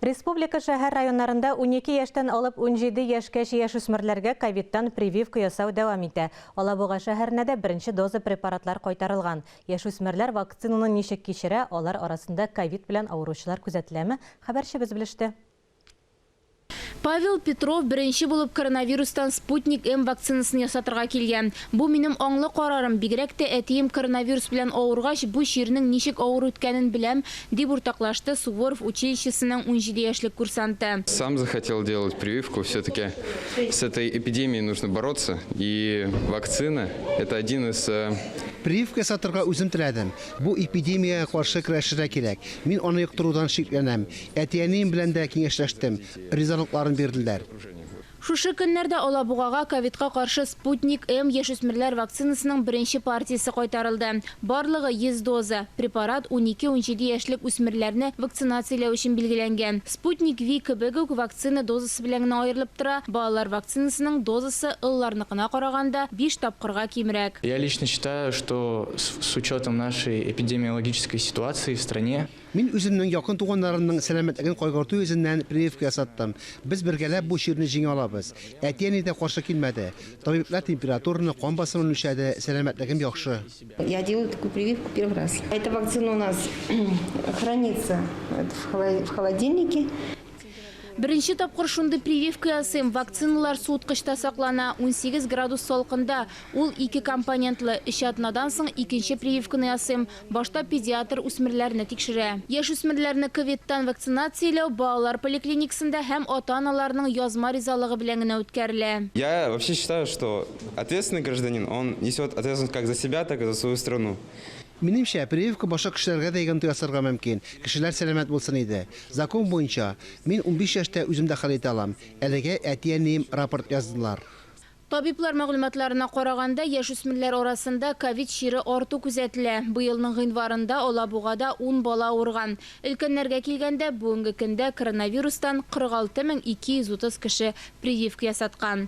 Республика шәһәр-районнарында 12 яшьтән алып 17 яшькәчә яшүсмерләргә ковидтан прививка ясау дәвам итә. Алабуга шәһәренә дә беренче доза препаратлар кайтарылган. Яшүсмерләр вакцинаны ничек кичерә, алар арасында ковид белән авыручылар күзәтеләме, хәбәрчебез белеште. Павел Петров беренче булып коронавирустан Спутник-М вакцинасын ясатырга килгән. Бу минем аңлы карарым, бигрәк тә әтием коронавирус белән авыргач, бу чирнең ничек авыр үткәнен беләм, дип уртаклашты Суворов училищесының 17 яшьлек курсанты. Сам захотел делать прививку, все-таки с этой эпидемией нужно бороться, и вакцина это один из э, Прививка ясатырга үзем теләдем. Бу эпидемиягә каршы көрәшергә кирәк. Мин аны йоктырудан шикләнәм. Әти-әнием белән дә киңәшләштем, ризалыкларын бирделәр. Шушы көннәрдә Алабугага ковидка каршы Спутник-М яшүсмерләр вакцинасының беренче партиясе кайтарылды. Барлыгы 100 доза. Препарат 12-17 яшьлек үсмерләрне вакцинацияләү өчен билгеләнгән. Спутник-V кебек үк вакцина дозасы белән генә аерылып тора, балалар вакцинасының дозасы олыларныкына караганда биш тапкырга кимрәк. Я лично считаю, что с учетом нашей эпидемиологической ситуации в стране, Мин үземнең якын туганнарымның сәламәтлеген кайгырту йөзеннән прививка ясаттым. Без бергәләп бу чирне җиңә алабыз. Әти-әни дә каршы килмәде. Табиблар температураны, кан басымын үлчәде, сәламәтлегем яхшы. Я делаю такую прививку первый раз. Эта вакцина у нас хранится в холодильнике. Беренче тапкыр шундый прививка ясыйм. Вакциналар суыткычта саклана, 18 градус салкында. Ул ике компонентлы. Өч атнадан соң икенче прививканы ясыйм. Башта педиатр үсмерләрне тикшерә. Яшүсмерләрне ковидтан вакцинацияләү балалар поликлиникасында һәм ата-аналарның язма ризалыгы белән генә үткәрелә. Я вообще считаю, что ответственный гражданин, он несет ответственность как за себя, так и за свою страну. Минемчә, прививка башка кешеләргә дә йогынты ясарга мөмкин. Кешеләр сәламәт булсын иде. Закон буенча, мин 15 яшьтә үзем дә хәл итә алам. Әлегә әти-әнием рапорт яздылар. Табиблар мәгълүматларына караганда, яшүсмерләр арасында ковид чире арту күзәтелә. Быелның гыйнварында Алабугада ун бала авырган. Өлкәннәргә килгәндә, бүгенге көндә коронавирустан 46 230 кеше прививка ясаткан.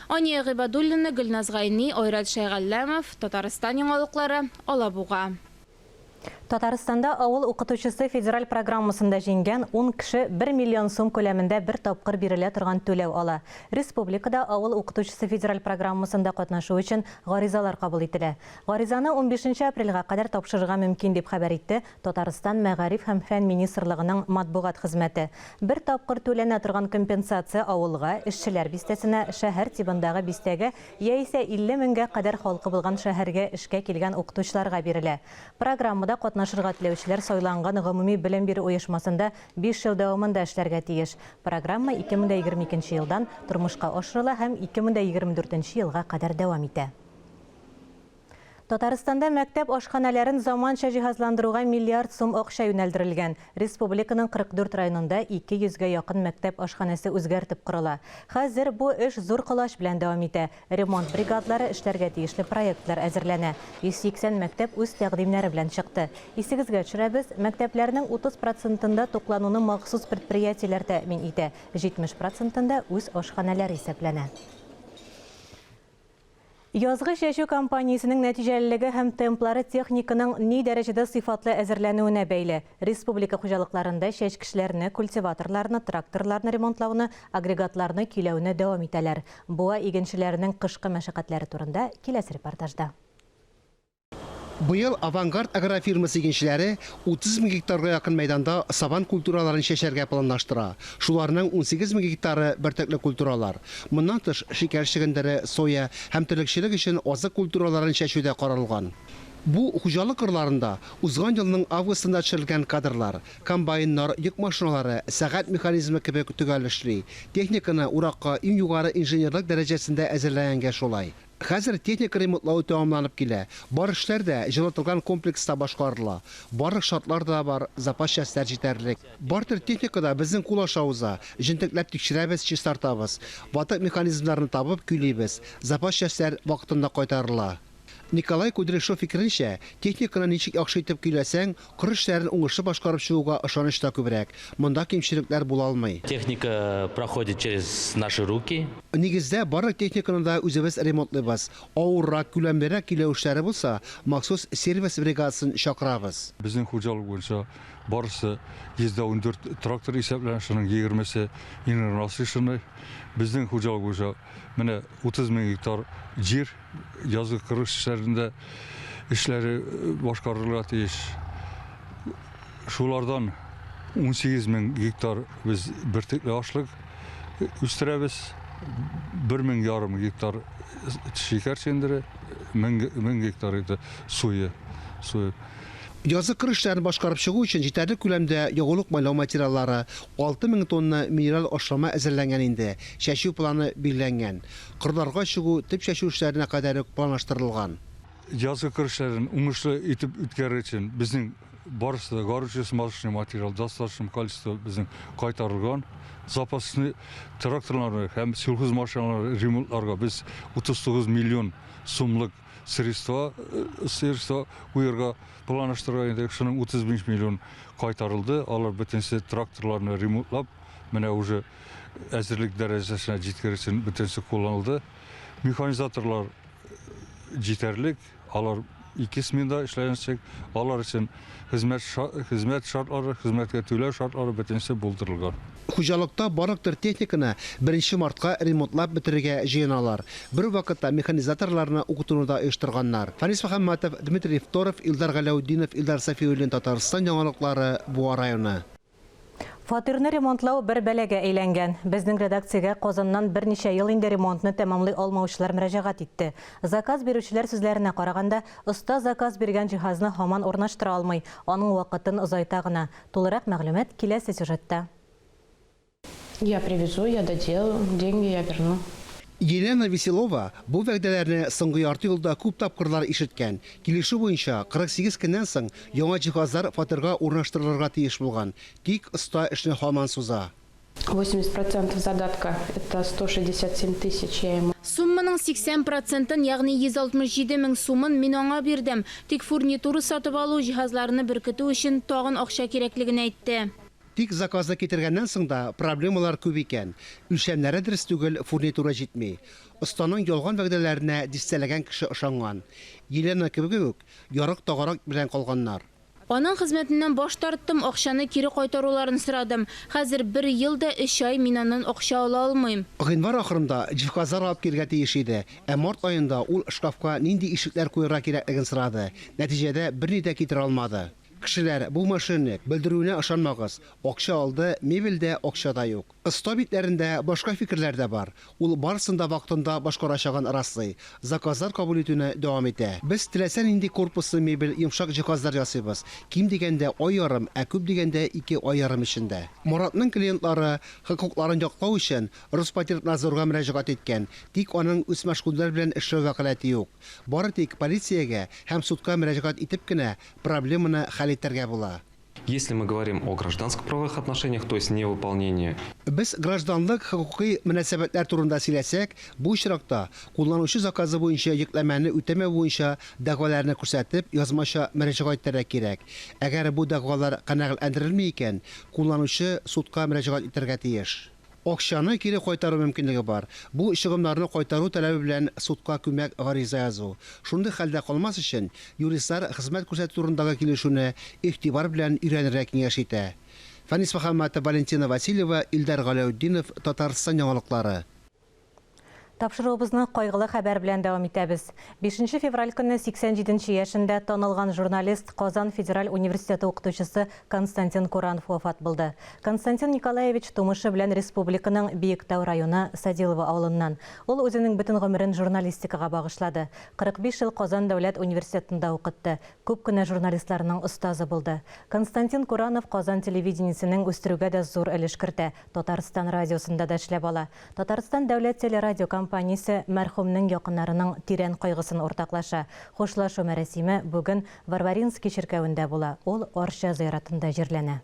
Ания Гыйбадуллина, Гөлназ Гайни, Айрат Шәйгалләмов, Татарстан яңалыклары, Алабуга. Татарстанда Авыл укытучысы федераль программасында җиңгән ун кеше бер миллион сум күләмендә бер тапкыр бирелә торган түләү ала. Республикада Авыл укытучысы федераль программасында катнашу өчен гаризалар кабул ителә. Гаризаны унбишенче апрельгә кадәр тапшырырга мөмкин, дип хәбәр итте Татарстан Мәгариф һәм фән министрлыгының матбугат хезмәте. Бер тапкыр түләнә торган компенсация авылга, эшчеләр бистәсенә, шәһәр тибындагы бистәгә яисә 50 меңгә кадәр халкы булган шәһәргә эшкә килгән укытучыларга бирелә. Программада катнашырга теләүчеләр сайланган гомуми белем бирү оешмасында биш ел дәвамында эшләргә тиеш. Программа 2022 елдан тормышка ашырыла һәм 2024 елга кадәр дәвам итә. Татарстанда мәктәп ашханәләрен заманча җиһазландыруга миллиард сум акча юнәлдерелгән. Республиканың 44 районында 200 гә якын мәктәп ашханәсе үзгәртеп корыла. Хәзер бу эш зур колач белән дәвам итә. Ремонт бригадалары эшләргә тиешле проектлар әзерләнә. 180 мәктәп үз тәкъдимнәре белән чыкты. Исегезгә төшерәбез, мәктәпләрнең 30 процентында туклануны махсус предприятиеләр тәэмин итә, 70 процентында үз ашханәләр исәпләнә. Язгы чәчү кампаниясенең нәтиҗәлелеге һәм темплары техниканың ни дәрәҗәдә сыйфатлы әзерләнүенә бәйле. Республика хуҗалыкларында чәчкечләрне, культиваторларны, тракторларны ремонтлауны, агрегатларны көйләүне дәвам итәләр. Буа игенчеләренең кышкы мәшәкатьләре турында киләсе репортажда. Быел Авангард агрофирмасы игенчеләре 30 мең гектарга якын мәйданда сабан культураларын чәчәргә планлаштыра. Шуларның 18 мең гектары, бөртекле культуралар. Моннан тыш, шикәр чөгендере, соя һәм терлекчелек өчен азык культураларын чәчү дә каралган. Бу хуҗалык кырларында узган елның августында төшерелгән кадрлар. Комбайннар, йөк машиналары, сәгать механизмы кебек төгәл эшли. Техниканы уракка иң югары инженерлык дәрәҗәсендә әзерләгәнгә шулай. Хәзер техника ремонтлау тәмамланып килә. Бар эшләр дә җылытылган комплекста башкарыла. Барлык шартлар да бар, запас частьләр җитәрлек. Бар төр техника да безнең кул аша уза, җентекләп тикшерәбез, чистартабыз. Ватык механизмнарны табып, көйлибез. Запас частьләр вакытында кайтарыла. Николай Кудряшов фикеренчә, техниканы ничек яхшы итеп көйләсәң, кыр эшләрен уңышлы башкарып чыгуга ышаныч та күбрәк. Монда кимчелекләр була алмый. Техника проходит через наши руки. Нигездә, барлык техниканы да үзебез ремонтлыйбыз. Авыррак, күләмлерәк көйләү эшләре булса, махсус сервис бригадасын чакырабыз. Безнең хуҗалык буенча барысы 114 трактор исәпләнә, шуның 20-се инернасышенный. Безнең хуҗалык буенча менә 30 мең гектар җир язгы кыр эшләрендә эшләре башкарылырга тиеш. Шулардан 18 мең гектар без бөртекле ашлык үстерәбез. 1 мең ярым гектар шикәр чендере, 1000 гектар соя. Язгы кыр эшләрен башкарып чыгу өчен җитәрлек күләмдә ягулык майлау материаллары, 6000 тонна минераль ашлама әзерләнгән инде, чәчү планы билгеләнгән. Кырларга чыгу төп чәчү эшләренә кадәр үк планлаштырылган. Язгы кыр эшләрен уңышлы итеп үткәрер өчен безнең барысы да горюче-смазочный материал достаточном количестве безнең кайтарылган. Запасный тракторларны һәм сельхозмашиналарны ремонтларга без 39 миллион сумлык средства куярга планлаштырган идек. Шуның 35 миллион кайтарылды. Алар бөтенесе тракторларны ремонтлап, менә уже әзерлек дәрәҗәсенә җиткерер өчен бөтенесе кулланылды. Механизаторлар җитәрлек, алар ике сменда эшләнәчәк. Алар өчен хезмәт шартлары, хезмәткә түләү шартлары бөтенесе булдырылган. Хуҗалыкта барлык төр техниканы 1 мартка ремонтлап бетерергә җыеналар. Бер вакытта механизаторларны укытуны да оештырганнар. Фанис Мөхәммәтов, Дмитрий Второв, Илдар Галәүдинов, Илдар Сафиуллин, Татарстан яңалыклары, Буа районы. Фатирны ремонтлау бер бәләгә әйләнгән. Безнең редакциягә Казаннан берничә ел инде ремонтны тәмамлый алмаучылар мөрәҗәгать итте. Заказ бирүчеләр сүзләренә караганда, оста заказ биргән җиһазны һаман урнаштыра алмый, аның вакытын озайта гына. Тулырак мәгълүмат киләсе сюжетта. Я привезу, я доделаю, деньги я верну. Елена Веселова бу вәгъдәләрне соңгы ярты елда күп тапкырлар ишеткән. Килешү буенча 48 көннән соң яңа җиһазлар фатирга урнаштырылырга тиеш булган. Тик оста эшне һаман суза. 80% задатка это 167 тысяч я ему. Сумманың 80%-ын, ягъни 167 мең сумын мин аңа бирдем. Тик фурнитура сатып алу, җиһазларны беркетү өчен тагын акча кирәклеген әйтте. Тик заказны китергәннән соң да проблемалар күп икән. Үлчәмнәре дөрес түгел, фурнитура җитми. Останың ялган вәгъдәләренә дистәләгән кеше ышанган. Елена кебек үк ярык тагарак белән калганнар. Аның хезмәтеннән баш тарттым, акчаны кире кайтаруларын сорадым. Хәзер 1 ел да 3 ай мин аннан акча ала алмыйм. Гыйнвар ахырында җиһазлар алып килергә тиеш иде. Ә март аенда ул шкафка нинди ишекләр куярга кирәклеген сорады. Нәтиҗәдә берни дә китерә алмады. Кешеләр, бу мошенник, белдерүенә ышанмагыз. Акча алды, мебельдә акча да юк. Оста битләрендә башка фикерләр дә бар. Ул барысын да вакытында башкарачагын раслый. Заказлар кабул итүне дәвам итә. Без теләсә нинди корпуслы мебель, йомшак җиһазлар ясыйбыз. Ким дигәндә ай ярым, ә күп дигәндә 2 ай ярым эчендә. Маратның клиентлары хокукларын яклау өчен Роспотребнадзорга мөрәҗәгать иткән. Тик аның үз мәшгульләр белән эшләү вәкаләте юк. Бары тик полициягә һәм судка мөрәҗәгать итеп кенә проблеманы хәл итәргә була. Если мы говорим о гражданско-правовых отношениях, то есть невыполнение. Без гражданлык хокукый мөнәсәбәтләр турында сөйләсәк, бу очракта кулланучы заказы буенча йөкләмәне үтәмәү буенча дәгъваларны күрсәтеп, язмача мөрәҗәгать итәргә кирәк. Әгәр бу дәгъвалар канәгатьләндерелми икән, кулланучы судка мөрәҗәгать итәргә тиеш. Акчаны кире кайтару мөмкинлеге бар. Бу чыгымнарны кайтару таләбе белән судка күмәк гариза язу. Шундый хәлдә калмас өчен юристлар хезмәт күрсәтү турындагы килешүне игътибар белән өйрәнергә киңәш итә. Фанис Мөхәммәтов, Валентина Васильева, Илдар Галәүтдинов, Татарстан яңалыклары. Тапшыруыбызны кайгылы хәбәр белән дәвам итәбез. 5 февраль көнне 87 яшендә танылган журналист, Казан федераль университеты укытучысы Константин Куранов вафат булды. Константин Николаевич тумышы белән республиканың Биектау районы Садилово авылыннан. Ул үзенең бөтен гомерен журналистикага багышлады. 45 ел Казан дәүләт университетында укытты. Күп кенә журналистларның остазы булды. Константин Куранов Казан телевидениесенең үстерүгә дә зур өлеш кертә. Татарстан радиосында да эшләп ала. Татарстан дәүләт телерадиокомпаниясе мәрхүмнең якыннарының тирән кайгысын уртаклаша. Хушлашу мәрасиме бүген Варваринский чиркәвендә була. Ул Арча зыяратында җирләнә.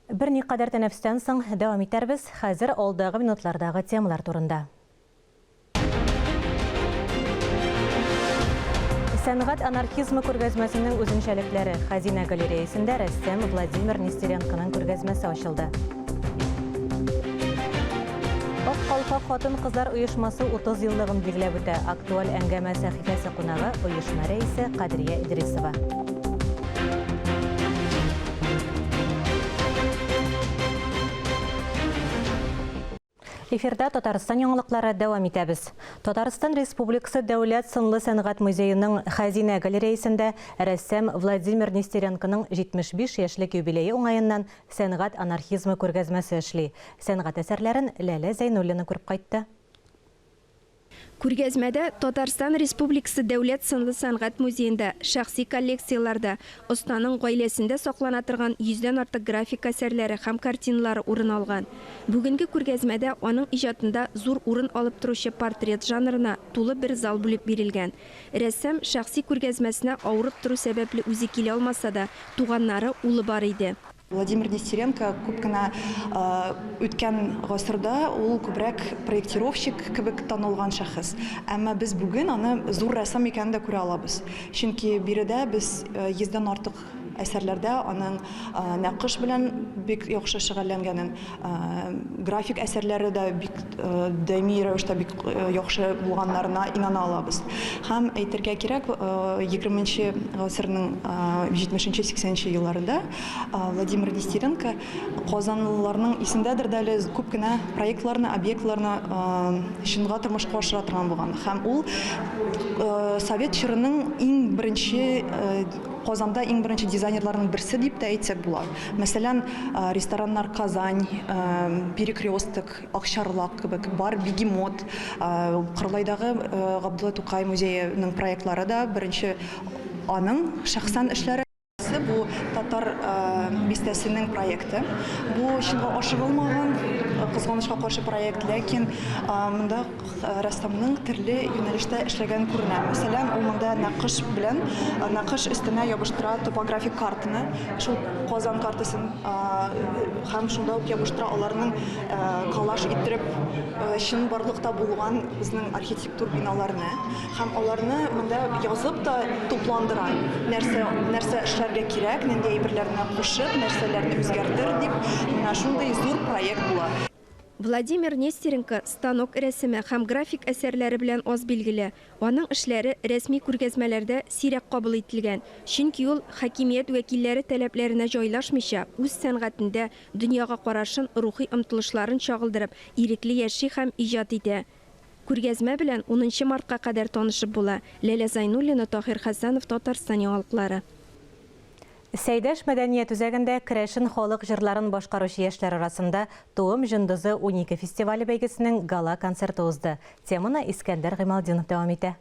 Берникадәр тәнәфестән соң дәвам итәрбез. Хәзер алдагы минутлардагы темалар турында. Сәнгать анархизмы күргәзмәсенең үзенчәлекләре. Хәзинә галереясендә рәссам Владимир Нестеренконың күргәзмәсе ачылды. Ак калфак хатын-кызлар оешмасы 30 еллыгын билгеләп үтә. Актуаль әңгәмә сәхифәсе кунагы оешма рәисе Кадрия Идрисова. Эфирда Татарстан яңалыклары дәвам итәбез. Татарстан Республикасы Дәүләт сынлы сәнгать музееның Хәзинә галереясендә рәссам Владимир Нестеренконың 75 яшьлек юбилее уңаеннан Сәнгать анархизмы күргәзмәсе эшли. Сәнгать әсәрләрен Ләлә Зәйнуллина күреп кайтты. Күргәзмәдә Татарстан Республикасы Дәүләт сынлы сәнгать музеенда, шәхси коллекцияләрдә, останың гаиләсендә саклана торган йөздән артык график әсәрләре һәм картиналары урын алган. Бүгенге күргәзмәдә аның иҗатында зур урын алып торучы портрет жанрына тулы бер зал бүлеп бирелгән. Рәссам шәхси күргәзмәсенә авырып тору сәбәпле үзе килә алмаса да, туганнары, улы бар иде. Владимир Нестеренко күп кенә үткән гасырда ул күбрәк проектировщик кебек танылган шәхес. Әмма без бүген аны зур рәссам икәнен дә күрә алабыз. Чөнки биредә без йөздән артык әсәрләрдә аның нәкыш белән бик яхшы шөгыльләнгәнен, график әсәрләре дә бик даими рәвештә бик яхшы булганнарына инана алабыз. Һәм әйтергә кирәк, егерменче гасырның җитмешенче-сиксәненче елларында Владимир Нестеренко казанлыларның исендәдер дә әле күп кенә проектларны, объектларны чынга тормышка ашыра торган булган. Һәм ул совет чорының иң беренче Казанда иң беренче дизайнерларның берсе дип тә әйтсәк була. Мәсәлән, рестораннар Казань, Перекресток, Акчарлак кебек, бар Бегемот, Кырлайдагы Габдулла Тукай музееның проектлары да беренче аның шәхсән эшләре. Бу татар бистәсенең проекты. Бу чынга ашырылмаган, кызганычка каршы проект, ләкин монда рәссамның төрле юнәлештә эшләгән күренә. Мәсәлән, ул монда нәкыш белән, нәкыш өстенә ябыштыра топографик картаны, шул Казан картасын һәм шунда ук ябыштыра аларның коллаж иттереп чынбарлыкта булган безнең архитектур биналарны. Һәм аларны монда язып та тупландыра. Нәрсә, нәрсә эшләргә кирәк, нинди әйберләрне кушып, нәрсәләрне үзгәртер дип, менә шундый зур проект була. Владимир Нестеренко станок рәсеме һәм график әсәрләре белән аз билгеле. Аның эшләре рәсми күргәзмәләрдә сирәк кабул ителгән, чөнки ул, хакимият вәкилләре таләпләренә җайлашмыйча, үз сәнгатендә дөньяга карашын, рухи омтылышларын чагылдырып, ирекле яши һәм иҗат итә. Күргәзмә белән унынчы мартка кадәр танышып була. Ләлә Зайнуллина, Таһир Хәсәнов, Татарстан яңалыклары. Сәйдәш мәдәният үзәгендә керәшен халык җырларын башкаручы яшьләр арасында Туым җондызы 12 фестивале бәйгесенең гала-концерты узды. Теманы Искәндәр Гыймалтдинов дәвам итә.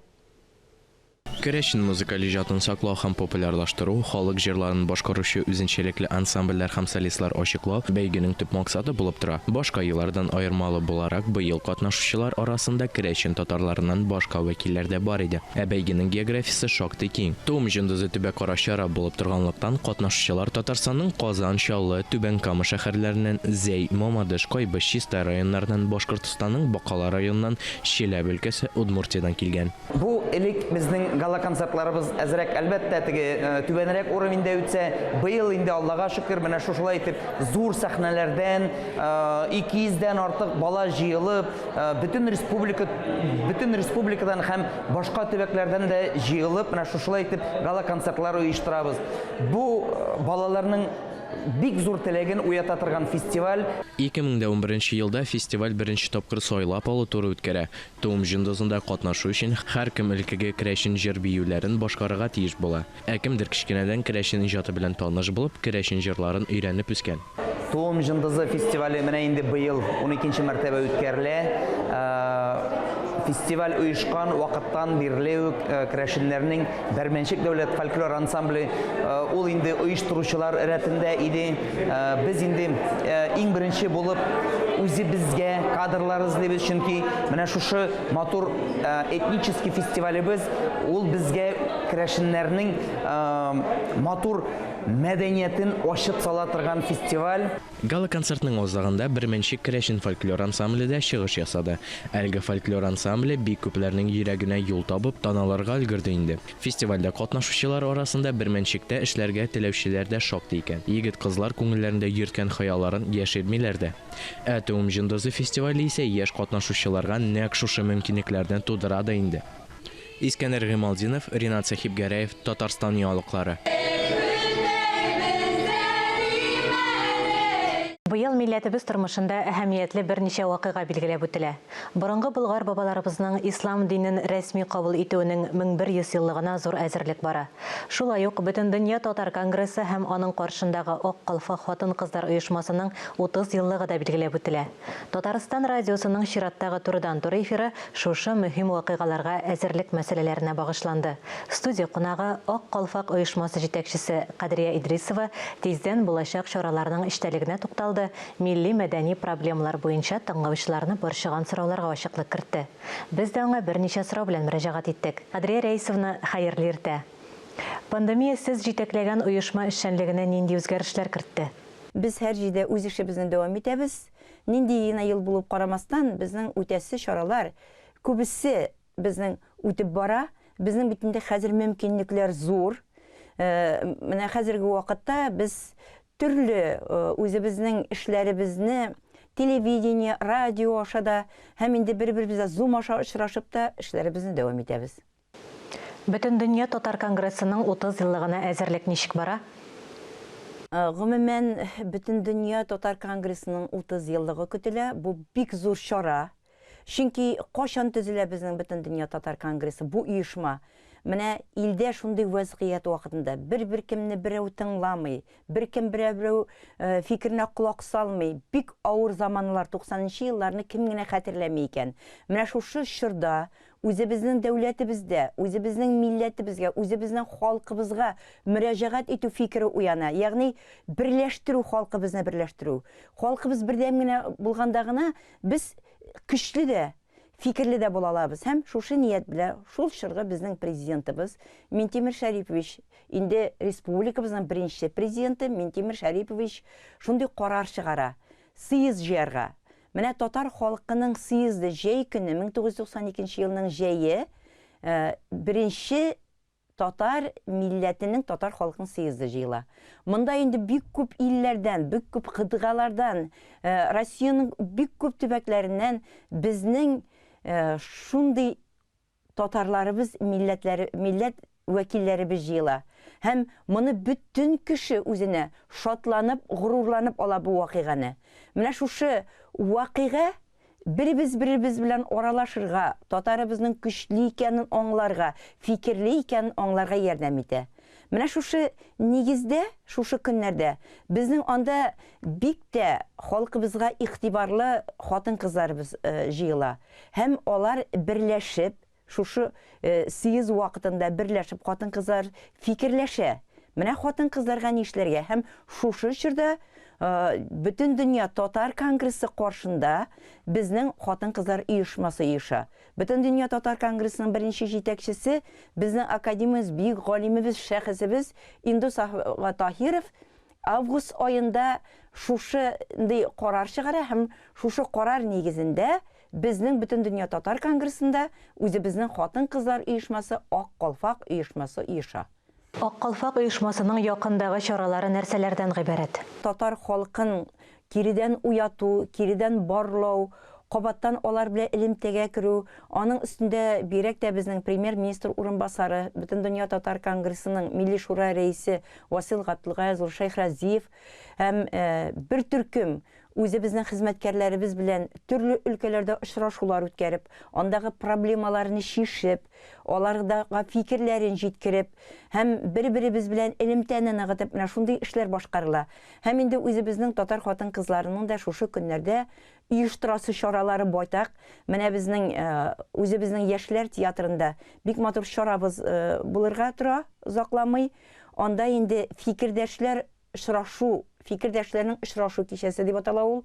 Керәшен музыкаль иҗатын саклау һәм популярлаштыру, халык җырларын башкаручы үзенчәлекле ансамбльләр һәм солистлар ачыклау бәйгенең төп максаты булып тора. Башка еллардан аермалы буларак, быел катнашучылар арасында керәшен татарларыннан башка вәкилләр дә бар иде. Ә бәйгенең географиясе шактый киң. Туым җондызы төбәкара чара булып торганлыктан, катнашучылар Татарстанның Казан, Чаллы, Түбән Кама шәһәрләреннән, Зәй, Мамадыш, Кайбыч, Чистай районнарыннан, Башкортостанның Бакала районыннан, Чиләбе өлкәсе, Удмуртиядән килгән. Бу элек безнең гала-концертларыбыз әзрәк, әлбәттә, теге түбәнрәк уровеньдә үтсә, быел инде Аллага шөкер, менә шушылай итеп зур сәхнәләрдән 200 дән артык бала җыелып, бөтен республика, бөтен республикадан һәм башка төбәкләрдән дә җыелып, менә шушылай итеп гала-концертлар оештырабыз. Бу балаларның бик зур теләген уята торган фестиваль. 2011 елда фестиваль беренче тапкыр сайлап алу туры үткәрә. Туым җондызында катнашу өчен һәркем элеккеге керәшен җыр-биюләрен башкарырга тиеш була. Ә кемдер кечкенәдән керәшен иҗаты белән таныш булып, керәшен җырларын өйрәнеп үскән. Туым җондызы фестивале менә инде быел уникенче мәртәбә үткәрелә. Фестиваль оешкан вакыттан бирле үк керәшеннәрнең Бәрмәнчек дәүләт фольклор ансамбле ул инде оештыручылар рәтендә иде. Без инде иң беренче булып үзебезгә кадрлар эзлибез, чөнки менә шушы матур этнический фестивалебез ул безгә керәшеннәрнең матур мәдәниятен ачып сала торган фестиваль. Гала-концертның азагында Бәрмәнчек керәшен фольклор ансамбле дә чыгыш ясады. Әлеге фольклор ансамбль. ансамбле бик күпләрнең йөрәгенә юл табып, таналырга өлгерде инде. Фестивальдә катнашучылар арасында Бәрмәнчектә эшләргә теләүчеләр дә шактый икән. Егет-кызлар күңелләрендә йөрткән хыялларын яшермиләр дә. Ә Туым җондызы фестивале исә яшь катнашучыларга нәкъ шушы мөмкинлекләрне тудыра да инде. Искәндәр Гыймалтдинов, Ринат Сәхибгәрәев, Татарстан яңалыклары. Быел милләтебез тормышында әһәмиятле берничә вакыйга билгеләп үтелә. Борынгы болгар бабаларыбызның ислам динен рәсми кабул итүенең 1100 еллыгына зур әзерлек бара. Шулай ук Бөтендөнья татар конгрессы һәм аның каршындагы Ак калфак хатын-кызлар оешмасының 30 еллыгы да билгеләп үтелә. Татарстан радиосының чираттагы турыдан-туры эфиры шушы мөһим вакыйгаларга әзерлек мәсьәләләренә багышланды. Студия кунагы, Ак калфак оешмасы җитәкчесе Кадрия Идрисова тиздән булачак чараларның эчтәлегенә тукталды, милли-мәдәни проблемалар буенча тыңлаучыларны борчыган сорауларга ачыклык кертте. Без дә аңа берничә сорау белән мөрәҗәгать иттек. Кадрия Рәисовна, хәерле иртә! Пандемия сез җитәкләгән оешма эшчәнлегенә нинди үзгәрешләр кертте? Без һәр җирдә үз эшебезне дәвам итәбез. Нинди генә ел булып карамастан, безнең үтәсе чаралар күбесе безнең үтеп бара. Безнең бит инде хәзер мөмкинлекләр зур. Менә хәзерге вакытта без төрле үзебезнең эшләребезне телевидение, радио аша да һәм инде бер-беребездә Zoom аша очрашып та эшләребезне дәвам итәбез. Бөтендөнья татар конгрессының 30 еллыгына әзерлек ничек бара? Гомумән, Бөтендөнья татар конгрессының 30 еллыгы көтелә. Бу бик зур чара. Чөнки кайчан төзелә безнең Бөтендөнья татар конгрессы, бу оешма? Менә илдә шундый вәзгыять вакытында бер-бер кемне берәү тыңламый, беркем берәү фикеренә колак салмый, бик авыр заманалар, 90 нчы елларны кем генә хәтерләми икән? Менә шушы чорда Үзебезнең дәүләтебездә, үзебезнең милләтебезгә, үзебезнең халкыбызга мөрәҗәгать итү фикере уяна. Ягъни берләштерү, халкыбызны берләштерү. Халкыбыз бердәм генә булганда гына без көчле дә, фикерле дә була алабыз. Һәм шушы ният белән шул чоргы безнең президентыбыз Минтимер Шәрипович, инде республикабызның беренче президенты Минтимер Шәрипович шундый карар чыгара, съезд җыярга. Менә татар халкының съезды җәй көне, 1992 нче елның җәе, беренче татар милләтенең, татар халкының съезды җыела. Монда инде бик күп илләрдән, бик күп кытгалардан, Россиянең бик күп төбәкләреннән безнең шундый татарларыбыз, милләтләре, милләт вәкилләребез җыела. Һәм моны бөтен кеше үзенә шатланып, горурланып ала бу вакыйганы. Менә шушы вакыйга беребез беребез белән аралашырга, татарыбызның көчле икәнен аңларга, фикерле икәнен аңларга ярдәм итә. Менә шушы нигездә, шушы көннәрдә безнең анда бик тә халкыбызга игътибарлы хатын-кызларыбыз җыела. Һәм алар берләшеп, шушы съезд вакытында берләшеп хатын-кызлар фикерләшә. Менә хатын-кызларга нишләргә? Һәм шушы чорда Бөтендөнья татар конгрессы каршында безнең хатын-кызлар оешмасы оеша. Бөтендөнья татар конгрессының беренче җитәкчесе, безнең академиябез, бөек галимебез, шәхесебез Индус ага Таһиров август аенда шушындый карар чыгара һәм шушы карар нигезендә Безнең Бөтендөнья татар конгрессында үзебезнең хатын-кызлар оешмасы Ак калфак оешмасы оеша. Ак калфак оешмасының якындагы чаралары нәрсәләрдән гыйбарәт? Татар халкын киредән уяту, киредән барлау, кабаттан алар белән элемтәгә керү, аның өстендә бигрәк тә безнең премьер-министр урынбасары, Бөтендөнья татар конгрессының Милли шура рәисе Васил Габделгаяз улы Шәйхразиев һәм бер төркем Үзебезнең хезмәткәрләребез белән төрле өлкәләрдә очрашулар үткәреп, андагы проблемаларны чишеп, алардага фикерләрен җиткереп һәм бер-беребез белән элемтәне ныгытып, менә шундый эшләр башкарыла. Һәм инде үзебезнең татар хатын-кызларының да шушы көннәрдә оештырасы чаралары байтак. Менә безнең үзебезнең яшьләр театрында бик матур чарабыз булырга тора озакламый. Анда инде фикердәшләр Очрашу, фикердәшләрнең очрашу кичәсе дип атала ул.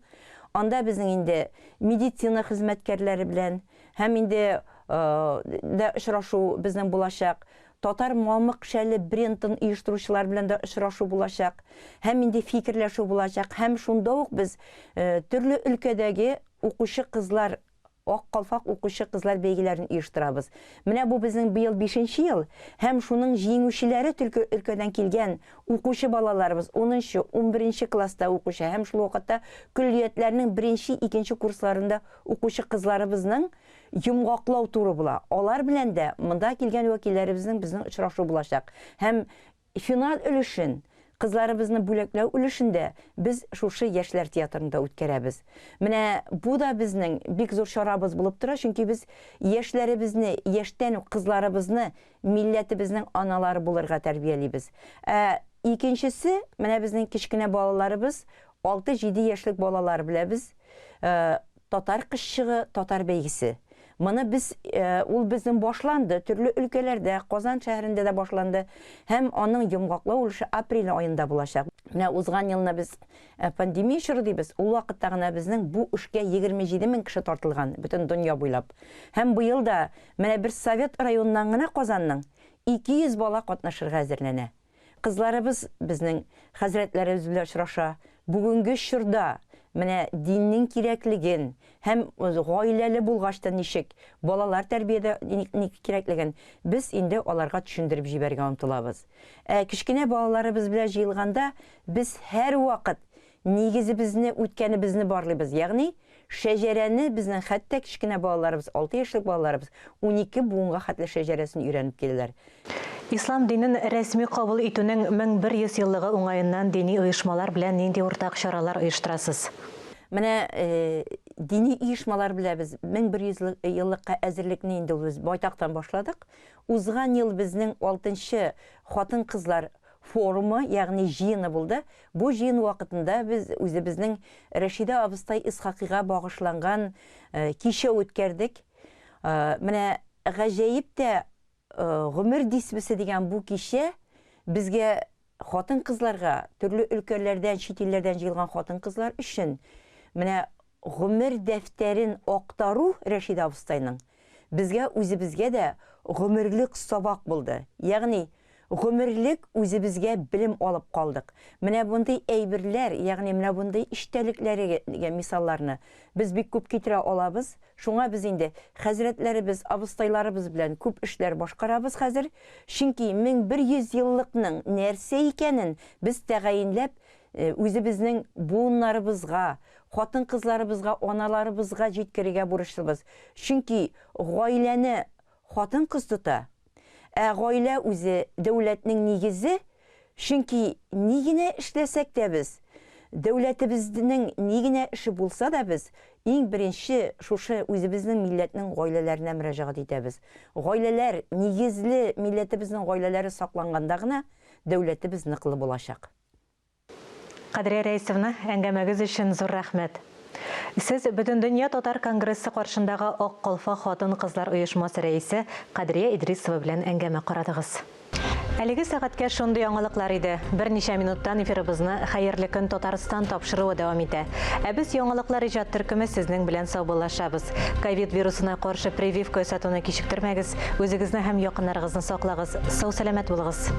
Анда безнең инде медицина хезмәткәрләре белән һәм инде дә очрашу безнең булачак. Татар мамык шәле брендын оештыручылар белән дә очрашу булачак. Һәм инде фикерләшү булачак. Һәм шунда ук без төрле өлкәдәге укучы кызлар Ак калфак укучы кызлар бәйгеләрен оештырабыз. Менә бу безнең быел бишенче ел һәм шуның җиңүчеләре төлке өлкәдән килгән укучы балаларыбыз, унынчы, унберенче класста укучы һәм шул вакытта көллиятләрнең беренче, икенче курсларында укучы кызларыбызның йомгаклау туры була. Алар белән дә монда килгән вәкилләребезнең безнең очрашу булачак. Һәм Финал өлешен, кызларыбызны бүләкләү өлешен дә без шушы Яшьләр театрында үткәрәбез. Менә бу да безнең бик зур чарабыз булып тора, чөнки без яшьләребезне, яшьтән үк кызларыбызны милләтебезнең аналары булырга тәрбиялибез. Ә икенчесе, менә безнең кечкенә балаларыбыз, алты-җиде яшьлек балалар белән без Татар кызчыгы, татар бәйгесе. Моны без, ул безнең башланды, төрле өлкәләрдә, Казан шәһәрендә дә башланды һәм аның йомгаклау өлеше апрель аенда булачак. Менә узган елны без пандемия чоры дибез, ул вакытта гына безнең бу эшкә 27 мең кеше тартылган бөтен дөнья буйлап. Һәм быел да менә бер Совет районыннан гына Казанның 200 бала катнашырга әзерләнә. Кызларыбыз безнең хәзрәтләребез белән очраша. Бүгенге чорда менә диннең кирәклеген һәм гаиләле булгач та ничек балалар тәрбиядә ник кирәклеген без инде аларга төшендереп җибәрергә омтылабыз. Ә кечкенә балаларыбыз белән җыелганда без һәрвакыт нигезебезне, үткәнебезне барлыйбыз. Ягъни шәҗәрәне безнең хәтта кечкенә балаларыбыз, алты яшьлек балаларыбыз 12 буынга хәтле шәҗәрәсен өйрәнеп киләләр. Ислам динен рәсми кабул итүнең 1100 еллыгы уңаеннан дини оешмалар белән нинди уртак чаралар оештырасыз? Менә дини оешмалар белән без 1100 еллыкка әзерлекне инде без байтактан башладык. Узган ел безнең алтынчы хатын-кызлар форумы, ягъни җыены булды. Бу җыен вакытында без үзебезнең Рәшидә абыстай Исхакыйга багышланган кичә үткәрдек. Менә гаҗәеп тә Гомер дисбесе дигән бу кичә безгә хатын-кызларга, төрле өлкәләрдән, чит илләрдән җыелган хатын-кызлар өчен менә гомер дәфтәрен актару Рәшидә абыстайның безгә үзебезгә дә гомерлек сабак булды. Ягъни гомерлек үзебезгә белем алып калдык. Менә мондый әйберләр, ягъни менә мондый эчтәлекләрегә мисалларны без бик күп китерә алабыз. Шуңа без инде хәзрәтләребез, абыстайларыбыз белән күп эшләр башкарабыз хәзер. Чөнки 1100 еллыкның нәрсә икәнен без тәгаенләп үзебезнең буыннарыбызга, хатын-кызларыбызга, аналарыбызга җиткерергә бурычлыбыз. Чөнки гаиләне хатын-кыз тота. Ә гаилә үзе дәүләтнең нигезе, чөнки ни генә эшләсәк тә без, дәүләтебезнең ни генә эше булса да без иң беренче шушы үзебезнең милләтнең гаиләләренә мөрәҗәгать итәбез. Гаиләләр, нигезле милләтебезнең гаиләләре сакланганда гына дәүләтебез ныклы булачак. Кадрия Рәисовна, әңгәмәгез өчен зур рәхмәт. Сез Бөтендөнья татар конгрессы каршындагы Ак калфак хатын-кызлар оешмасы рәисе Кадрия Идрисова белән әңгәмә карадыгыз. Әлеге сәгатькә шундый яңалыклар иде. Берничә минуттан эфирыбызны Хәерле көн, Татарстан тапшыруы дәвам итә. Ә без Яңалыклар иҗат төркеме сезнең белән саубуллашабыз. Ковид вирусына каршы прививка ясатуны кичектермәгез, үзегезне һәм якыннарыгызны саклагыз. Сау-сәламәт булыгыз!